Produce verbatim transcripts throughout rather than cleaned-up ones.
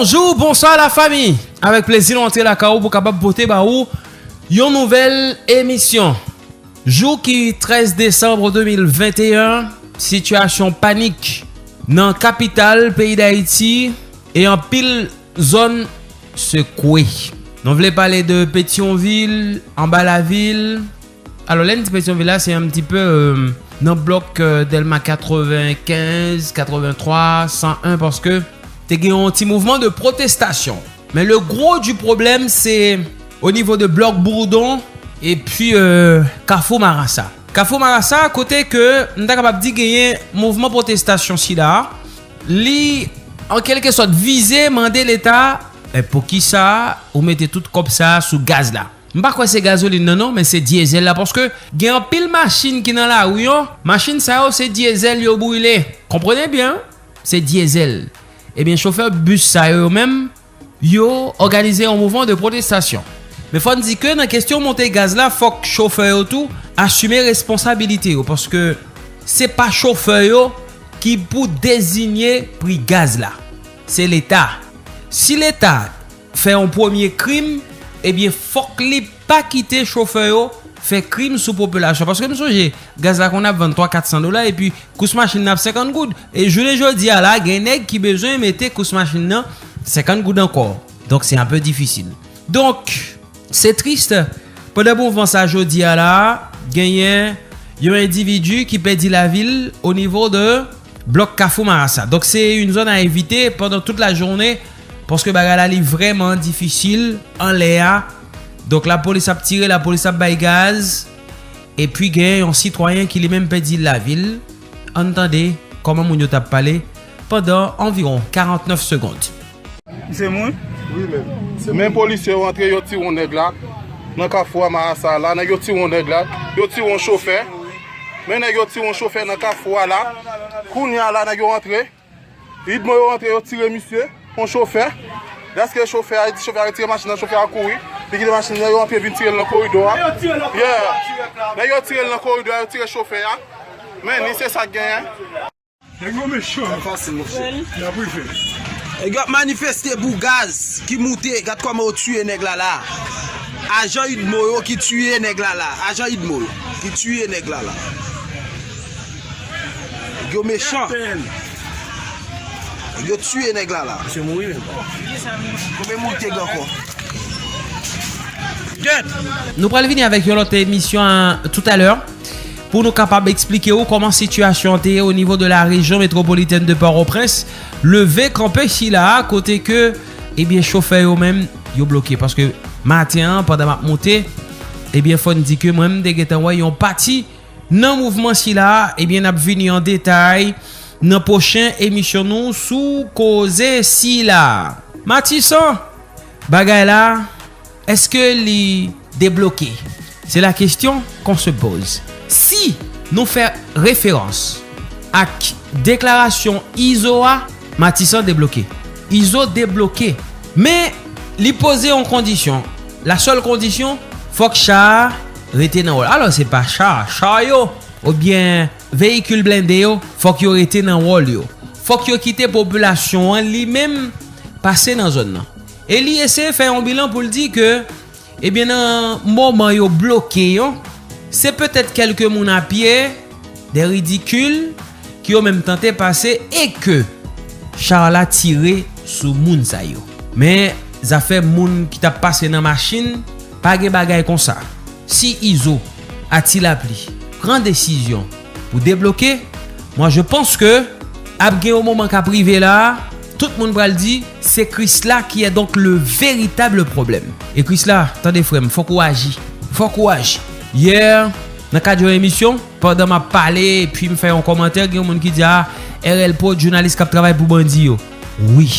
Bonjou, bonswa lafanmi. Avèk plezi nou antre lakay ou pou kapab pote ba ou yon nouvèl emisyon. Jou ki trèz desanm de mil venteyen, sitiyasyon panik nan kapital peyi Dayiti e anpil zòn sekwe. Nou vle pale de Petyonvil, anba lavil. Alò, lè n di Petyonvil la, se yon ti pe, euh, nan blòk, euh, Dèlma katrevenkenz, katrevenntwa, san en, paske te gen yon ti mouvman de pwotestasyon. Men le gwo di pwoblèm, se o nivo de blòk Bourdon epi, euh, Kafou Marasa. Kafou Marasa, kote ke m ta kapab di genyen mouvman pwotestasyon sila, li, an kèlke sòt, vize mande Leta, "Men poukisa ou mete tout kòb sa a sou gaz la?" M pa kwè se gazolin nan non, men se dyezèl la, paske gen anpil machin ki nan lari an, machin sa yo se dyezèl yo brile. Konprann byen, se dyezèl. Ebyen, chofè bis sa yo, yo menm, yo òganize yon mouvman de pwotestasyon. Men fò n di ke nan kesyon monte gaz la, fòk chofè yo tou asime responsabilite yo, paske se pa chofè yo ki pou deziye pri gaz la. Se Leta. Si Leta fè yon premye krim, ebyen, fòk li pa kite chofè yo fè krim sou popilasyon. Paske m sonje, gaz la konn ap vann twa, kat san dola, epi kous machin nan ap senkant goud. E jounen jodi a la, gen nèg ki bezwen mete kous machin nan senkant goud ankò. Donk, se un peu difisil. Donk, se tris, pandan mouvman sa jodi a la, genyen yon endividi ki pèdi lavi l o nivo de blòk Kafou Marasa. Donk, se yon zòn a evite pandan tout la jounen, paske bagay la, li vrèman difisil anlè a. Donk, lapolis ap tire, lapolis ap bay gaz, epi gen yon sitwayen ki li menm pèdi lavi l. Ann tande kòman moun yo t ap pale pandan anviwon karantnèf segonn. Misye mouri? Wi, men. Men polisye yo antre, yo tire yon nèg la, nan kafou a Marasa la, nèg yo tire yon nèg la, yo tire yon chofè. Men nèg yo tire yon chofè nan kafou a la. Kounye a la, nèg yo antre. Idmo yo antre, yo tire misye, yon chofè. Lèske chofè a, chofè a retire machin nan, chofè a kouri. Li kite machin nan, yo antre vin tire l nan koridò a. Yeah. Nèg yo tire l nan koridò a, yo tire chofè a. Men, ni se sa k genyen. Nèg yo mechan. Fasil, monchè. Y ap rive. Nèg yo ap manifeste pou gaz ki moute. Gad kòman yo tiye nèg la la. Ajan idmo yo ki tiye nèg la la. Ajan idmo yo ki tiye nèg la la. Nèg yo mechan. Nèg yo tiye nèg la la. Misye mouri menm. Konbyen moun te gen ankò? Nou pral vini avèk yon lòt emisyon, a, toutalè, pou nou kapab eksplike w kòman sitiyasyon an te ye o nivo de la région métropolitaine de Port-au-Prince, leve kanpe sila a, kote ke, ebyen, chofè yo menm, yo bloke. Paske maten an, pandan m ap moute, ebyen, fò n di ke mwen, m te gentan wè yon pati nan mouvman sila a, ebyen, n ap vini an detay nan pwochen emisyon nou sou koze sila a. Matisan, bagay la, èske li debloke? C'est la question qu'on se pose. Si nou fè referans ak deklarasyon Izo a, Matisan debloke. Izo debloke. Men, li poze yon kondisyon. La sèl kondisyon, fòk cha a rete nan wòl. Alò, se pa cha, cha yo, oubyen veyikil blende yo, fòk yo rete nan wòl yo. Fòk yo kite popilasyon an li menm pase nan zòn nan. E li eseye fè yon bilan pou l di ke, ebyen, nan moman yo bloke yo, se petèt kèlke moun apye, de ridikil, ki yo menm tante pase e ke cha la tire sou moun sa yo. Men, zafè moun ki t ap pase nan machin, pa gen bagay konsa. Si Izo, a Ti Lapli, pran desizyon pou debloke, moi, je pense que ap gen yon moman k ap rive la, tout moun pral di, c'est Krisla qui est donc le véritable problème. E Krisla, tande frè m, fòk ou aji. Fòk ou aji. Yè, nan kad yon emisyon, pandan m ap pale, epi m fè yon kòmantè, gen yon moun ki di, "A, R L Prod, jounalis k ap travay pou bandi yo." Wi,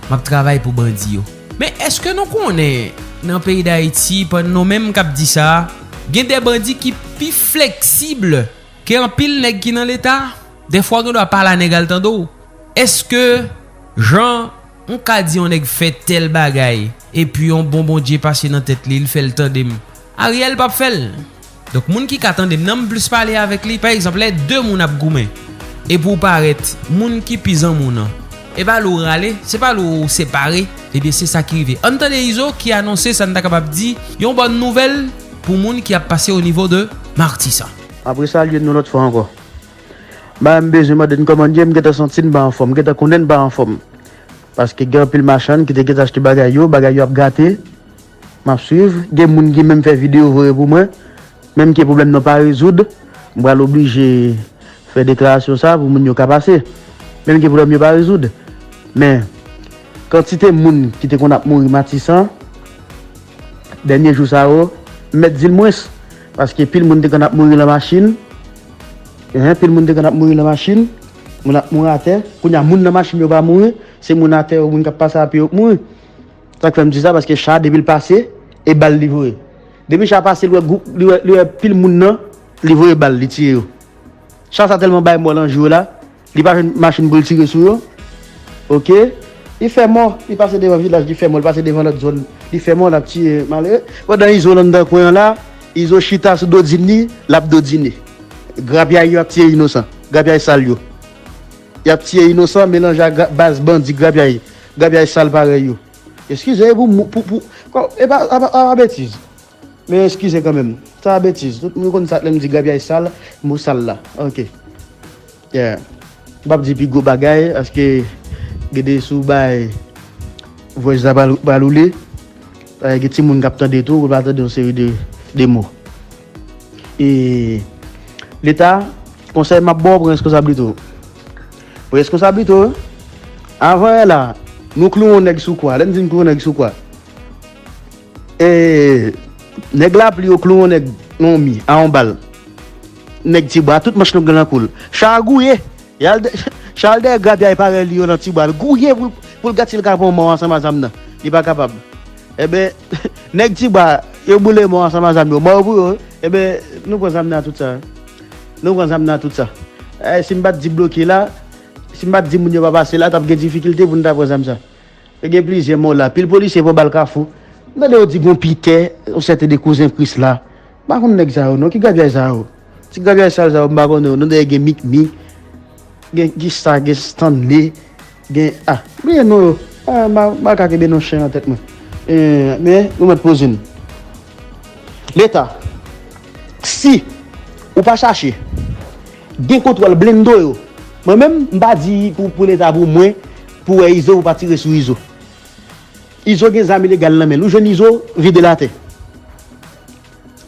m ap travay pou bandi yo. Men èske nou konnen, nan peyi Dayiti, pa nou menm k ap di sa, gen de bandi ki pi fleksib ke anpil nèg ki nan Leta? Dèfwa, ou gen dwa pale a nèg al tande w. Èske jan ou ka di yon nèg fè tèl bagay, epi yon bon Bondye pase nan tèt li, li fè l tande m, Ariel p ap fè l? Donk, moun ki ka tande m nan, m plis pale avèk li. Pa egzanp, lè de moun ap goumen, epi w parèt moun ki pi zanmi w nan, E pa lè w rale, se pa lè w separe, ebyen se sa ki rive. Ann tande Izo ki anonse sa n ta kapab di yon bòn nouvèl pou moun ki ap pase o nivo de Matisan. M ap resalye nou lòt fwa ankò. M pa menm bezwen mande n kòman n ye, m gentan santi n pa anfòm, m gentan konnen n pa anfòm. Paske gen anpil machann ki te gentan achte bagay yo, bagay yo ap gate. M ap swiv. Gen moun ki menm fè videyo voye pou mwen. Menm ke pwoblèm nan pa rezoud, m pral oblije fè deklarasyon sa pou moun yo ka pase. Menm ke pwoblèm yo pa rezoud. Men, kantite moun ki te konn ap mouri Matisan, dènye jou sa yo, m mèt di l mwens. Paske pil moun te konn ap mouri nan machin. Enhen, pil moun te konn ap mouri nan machin. Moun ap mouri atè. Kounye a, moun nan machin yo pa mouri. Se moun atè yo, moun k ap pase a pye yo k mouri. Sa k fè m di sa, paske cha, depi l pase, e bal li voye. Depi cha pase, li wè gwoup, li wè, li wè pil moun nan, li voye bal, li tiye yo. Cha sa tèlman bay mò nan jou yo la, li pa jwenn machin pou l tire sou yo. Oke? Li fè mò, li pase devan vilaj, li fè mò, li pase devan lòt zòn, li fè mò, l ap tiye malere. Pandan Izo anndan kwen an la, Izo chita sou dodin li, l ap dodine. Grapyay yo ap tiye inosan, grapyay sal yo. Y ap tiye inosan, melanje ak gra- baz bandi grapyay, grapyay sal parèy yo. Eskize pou, pou, pou, kò- e pa, pa, pa, pa betiz. Men eskize kanmenm. Sa a betiz. Tout moun konn sa lè m di grapyay sal, mo sal la. Oke. Yeah. M p ap di pi gwo bagay, paske gede sou bay voice la pral, pral woule. Paske gen timoun k ap tande tou, pou pa tande yon seri de, de mo. E Leta, konsèy m ap ba w, pran reskonsablite w. Pran reskonsablite w. Avan yè la, nou klouwe yon nèg sou kwa. Lè m di n klouwe yon nèg sou kwa, e, nèg Lapli yo klouwe yon nèg nan yon mi a yon bal. Nèg Tibwa, tout manch long nan kou l. Cha a gouye. Y al dè- Cha al dèyè grapyay parèy li yo nan Tibwa. L gouye pou, pou l gad si l ka pran mò ansanm a zam nan. Li pa kapab. Enben, nèg Tibwa, yo boule mò ansanm a zam yo. Mò yo pou yo. Enben, nou pran zam nan tout sa. Nou pran zam nan tout sa. Eh, si m pa t di bloke la, si m pa t di moun yo pa pase la, t ap gen difikilte pou n ta pran zam sa. Yo gen plizyè mò la. Pil polisye pran bal Kafou. M tande yo di gon Pitè, yon sèten de kouzen Prisla. M pa konn nèg sa yo non. Ki grapyay sa yo? Ti grapyay sal sa yo, m pa konnen yo non. Dayè gen Mikmi, gen kisa, gen Stanley, gen, ah, bliye non yo. Ah, m pa, m pa ka kenbe non chen nan tèt mwen. Eh, men, nou mèt poze n. Leta, si ou pa chache gen kontwòl blende yo, mwen menm, m pa di pou, pou Leta, pou mwen, pou wè Izo, pou pa tire sou Izo. Izo gen zam ilegal nan men l. Ou jwenn Izo, vide l atè.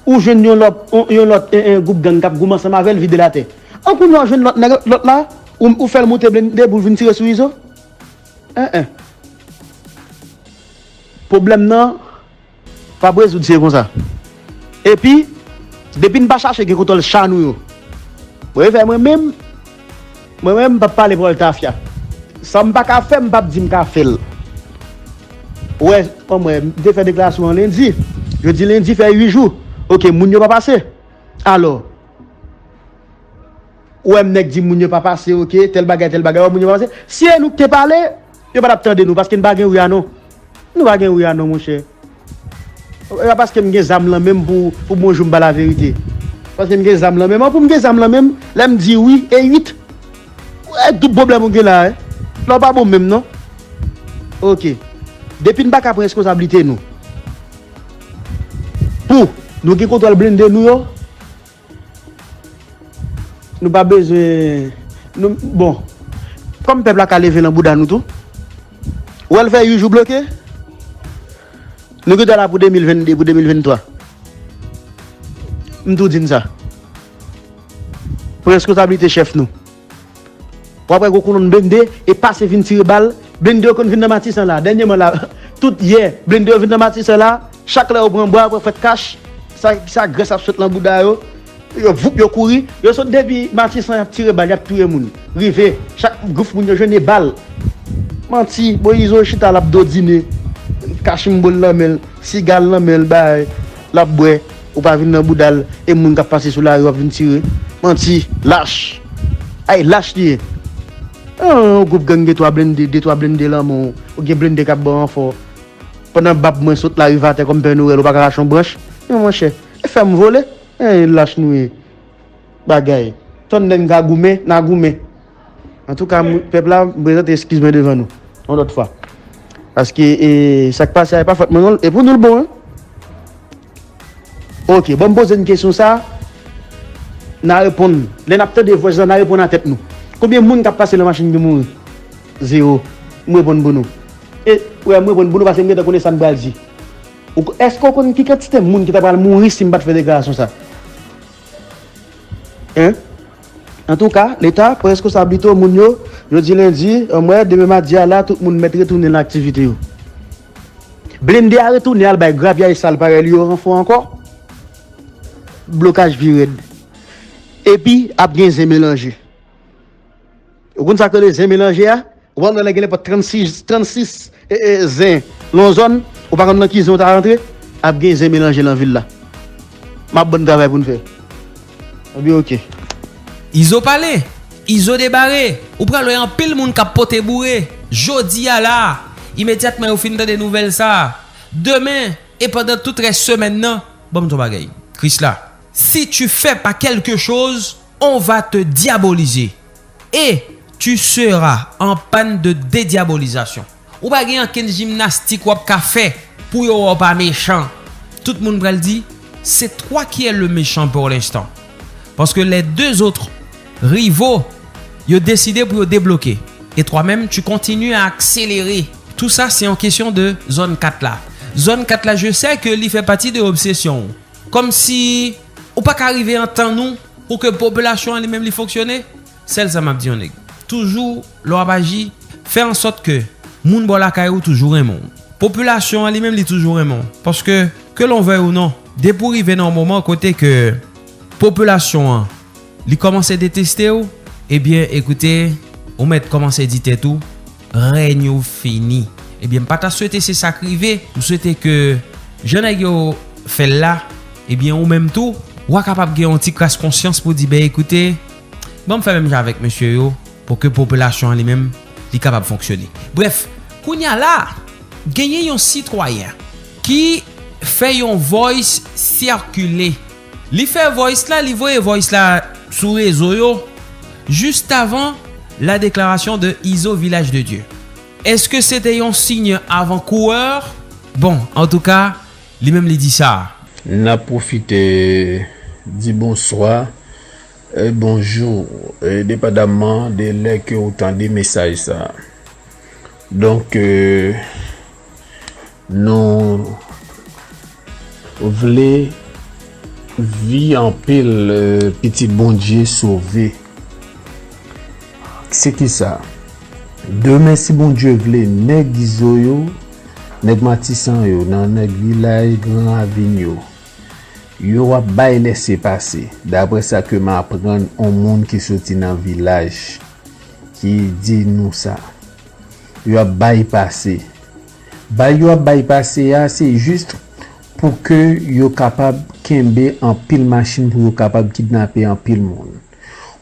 Ou jwenn yon lòt, yon, yon lòt, en, en, gwoup gang k ap goumen ansanm avè l, vide l atè. An kounye a, ou jwenn lòt nèg, lòt la, ou, ou fè l moute blende pou l vin tire sou Izo. En, en. Pwoblèm nan p ap rezoud, se konsa. Epi, depi n pa chache gen kontwòl cha nou yo, mwen fè mwen menm, mwen menm, m p ap pale pawòl tafya. Sa m pa ka fè, m p ap di m ka fè l. Ou wè, kòm wè, m te fè deklarasyon an lendi. Jodi lendi fè uit jou. Oke, moun yo pa pase. Alò, ou wè m nèk di moun yo pa pase, oke, tèl bagay, tèl bagay, ou wè moun yo pa pase. Si e nou k te pale, yo pa t ap tande nou, paske n pa gen wi a non. Nou pa gen wi a non, monchè. E pa paske m gen zam lan men m pou, pou bonjou m pa laverite. Paske m gen zam lan men m. An pou m gen zam lan men m, lè m di wi, e uit. E tout pwoblèm ou gen la, e. La w pa bon menm, non. Oke. Depi n pa ka pran reskonsablite nou. Pou nou gen kontwòl blende nou yo, nou pa bezwen, nou, bon, kòm pèp la ka leve nan bouda nou tou, ou wè l fè uit jou bloke, nou gentan la pou de mil venn de, pou de mil venn twa. M tou di n sa. Pran reskonsablite chèf nou. W ap wè gwo kolonn blende e pase vin tire bal. Blende yo konn vin nan Matisan la. Dènyèman la, tout yè, blende yo vin nan Matisan la. Chak lè yo pran bwa, yo pran fwèt kach, sa, sa grès ap sot nan bouda yo. Yo voup, yo kouri. Yo sot depi Matisan, y ap tire bal, y ap touye moun. Rive, chak gwoup moun yo jwenn e bal. Manti, Moyizo chita l ap dodine. Kachimbo l nan men l, siga l nan men l, bay, l ap bwè. Ou pa vin nan bouda l, e moun k ap pase sou lari w ap vin tire. Manti, lach. Ay, lach li ye. An, yon gwoup gang gen twa blende, de twa blende lan men w, ou gen blende k ap ba w ranfò. Pandan bab mwen sot larive atè kòm Pè Nwèl, ou pa ka rache yon branch. Men monchè, e fè m vole. En, lach nou ye. Bagay. Tann lè n ka goumen, n a goumen. Antouka, pèp la, m prezante eskiz mwen devan nou yon lòt fwa. Paske e, sa k pase a, e pa fòt mwen non, e pou nou l bon, wi. Ok, bon, m poze n kesyon sa, n a reponn. Lè n ap tande vwès la, n a reponn a tèt nou. Konbyen moun k ap pase nan machin ki mouri? Zewo. M reponn pou nou. E, wè, m reponn pou nou paske m gentan konnen sa n pral di. Ou, èske w konn ki kantite moun ki ta pral mouri si m pa t fè deklarasyon sa? Hein? Antouka, Leta pran reskonsablite w, moun yo, jodi lendi, anmwè, demen madi a la, tout moun mèt retounen nan aktivite yo. Blende a retounen al bay gravyay sal parèy li yo ranfò ankò. Blokaj pi rèd. Epi, ap gen zen melanje. Ou konn sa k rele zen melanje a? Ou wè nan lè gen nenpòt trannsis, trannsis e, e, zen nan yon zòn, ou pa konn nan ki zen ou ta rantre, ap gen zen melanje nan vil la. M ap ban n travay pou n fè. Ebyen, ok. Izo pale, Izo debare. Ou pral wè anpil moun k ap pote boure. Jodi a la, imedyatman yo fin tande nouvèl sa a, demen e pandan tout rès semèn nan, ban m di w bagay. Krisla, si tu fais pas quelque chose, on va te diaboliser et tu seras en panne de dédiabolisation. Ou pa gen ankenn jimnastik w ap ka fè pou yo wè w pa mechan. Tout moun pral di, c'est toi qui est le méchant pour l'instant. Parce que les deux autres rivaux, yo deside pou yo debloke. Et toi-même, tu continues à accélérer. Tout ça, c'est en question de zone quatre la. Zone quatre la, je sais que li fè pati de obsesyon w. Kòmsi ou pa ka rive antann ou pou ke popilasyon an li menm li fonksyone. Sèl sa m ap di yon nèg. Toujou, lè w ap aji, fè ansòt ke moun bò lakay ou toujou renmen w. Popilasyon an li menm li toujou renmen w. Paske, ke l on vèy ou non, depi w rive nan yon moman kote ke popilasyon an li kòmanse deteste w, ebyen, ekoute, ou mèt kòmanse di tèt ou, rèy ou fini. Ebyen, m pa ta swete se sa k rive. M swete ke jan nèg yo fè l la, ebyen, ou menm tou, w a kapab gen yon ti kras konsyans pou di, ben, ekoute, ban m fè menm jan avèk mesye yo, pou ke popilasyon an li menm, li kapab fonksyone. Brèf, kounye a la, genyen yon sitwayen ki fè yon voice sikile. Li fè voice la, li voye voice la sou rezo yo, juste avant la déclaration de Izo Village de Dieu. Èske se te yon siy avan kouwè? Bon, antouka, li menm li di sa. N ap pwofite di bonswa, e bonjou, e depandamman de lè ke ou tande mesaj sa. Donk, e, nou vle vi anpil, e, pitit Bondye sove. Se ki sa? Demen, si Bondye vle, nèg Izo yo, nèg Matisan yo, nan nèg vilaj Gran Ravin yo, yo ap bay lèsepase, daprè sa ke m aprann on moun ki soti nan vilaj ki di nou sa. Yo ap bay pase. Bay yo ap bay pase a, se jis pou ke yo kapab kenbe anpil machin, pou yo kapab kidnape anpil moun.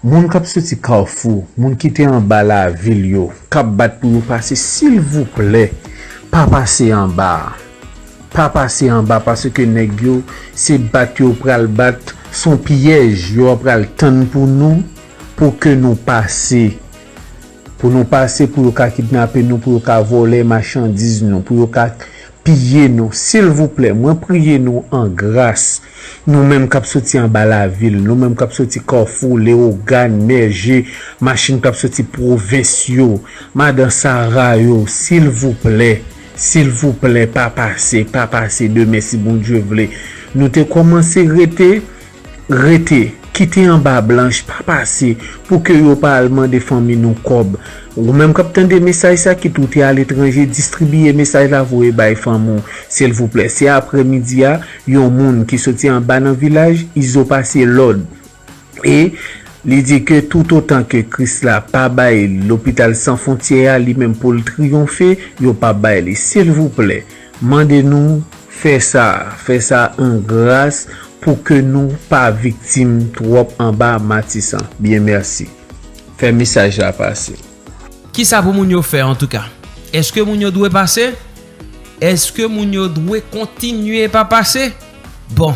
Moun k ap soti Kafou, moun ki te anba lavil yo, k ap bat pou yo pase, silvouplè, pa pase anba a. Pa pase anba, paske nèg yo, se bat yo pral bat, s on pyèj yo pral tann pou nou, pou ke nou pase. Pou nou pase, pou yo ka kidnape nou, pou yo ka vòlè machandiz nou, pou yo ka piye nou. Silvouplè, mwen priye nou an gras. Nou menm k ap soti anba lavil, nou menm k ap soti Kafou, Leyogàn, Mèje, machin k ap soti pwovens yo, madan Sara yo, silvouplè, silvouplè, pa pase, pa pase demen si Bondye vle. Nou te kòmanse rete, rete, kite anba blanch, pa pase, pou ke yo pa al mande fanmi nou kòb. Ou menm k ap tande mesaj sa, kit ou te aletranje, distribiye mesaj la, voye bay fanmi w, silvouplè. Se aprèmidi a, yon moun ki soti anba nan vilaj, Izo pase lòd. E li di ke toutotan ke Krisla pa bay lopital San Fwontyè a, li menm pou l triyonfe, yo p ap bay li. Silvouplè, mande nou fè sa, fè sa an gras pou ke nou pa viktim twòp anba Matisan. Byen, mèsi. Fè mesaj la pase. Kisa pou moun yo fè antouka? Èske moun yo dwe pase? Èske moun yo dwe kontinye pa pase? Bon,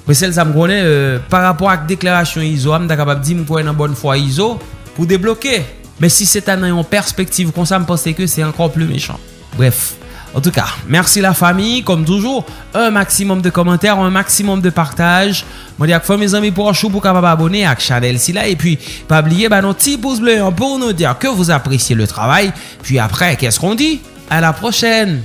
mwen sèl sa m konnen, euh, pa rapò ak deklarasyon Izo a, m ta kapab di m kwè nan bòn fwa Izo pou debloke. Men si se ta nan yon pèspektiv konsa, m panse ke se ankò pli mechan. Bref, antouka, mèsi la fami, kòm toujou, un maximum de commentaires, un maximum de partage. Mwen di ak fanmi, zanmi, pwòch ou pou kapab abone ak chanèl sila, epi pa bliye ba nou ti pous ble an pou nou dire que vous appréciez le travail. Puis après, qu'est-ce qu'on dit? À la prochaine.